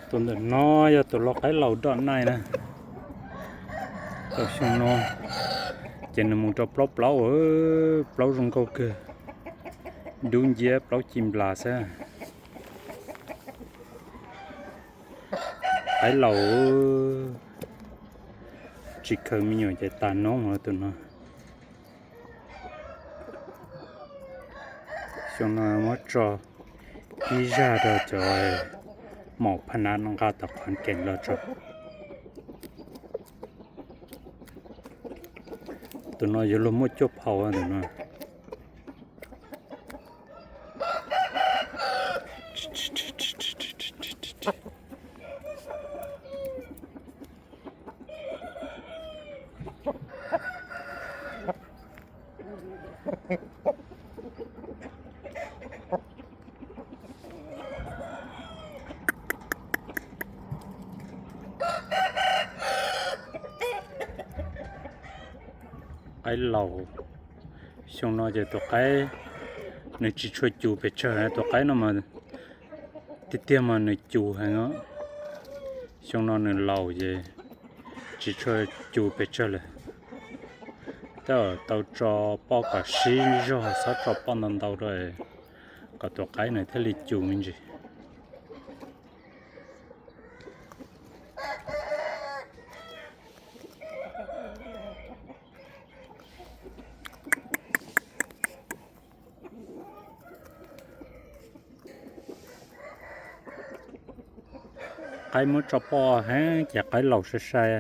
Tus ntawm no yog tus lau qaib laus doj naij na. Tau xyoo no ces nws mus rau plaub plaub, plaub zoo nkauj kawg, dub nciab plaub ci nplas xwb. Qaib laus tsis khaws me nyuam ces tag noob tus no. Xyoo no muab tso ib zaj rau cov maum phab nab nqa tom qhov keem los tso. Tus no yuav luag muaj cuaj phau tus no. Qaib laus, xyoo no ces tus qaib nws tsis tshua cus pes tsawg, tus qaib no mas tiag tiag mas nws cus heev os. Xyoo no nws laus ces tsis tshua cus pes tsawg lawm. Tab tau tso poj kom sib zog, txhob tso poj ntau ntau rau kom tus qaib nws thiaj li cus me ntsis. Qaib muab tso poj heev ces qaib laus sai sai.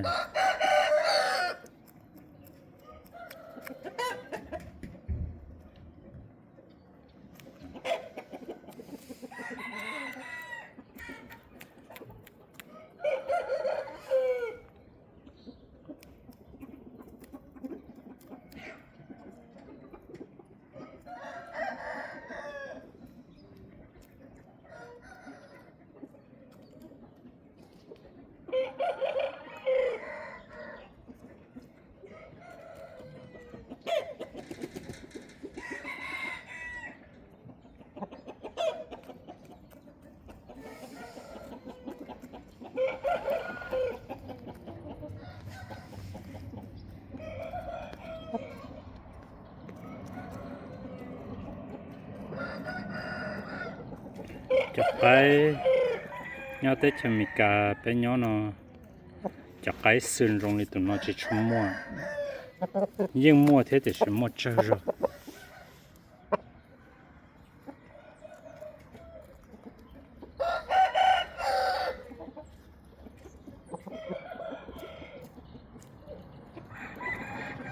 Cov qaib nyob teb chaws Amelikas peb nyob no, cov qaib xwm zoo li tus no tsis tshua muaj, yeej muaj thiab tiam sis muaj tsawg zog.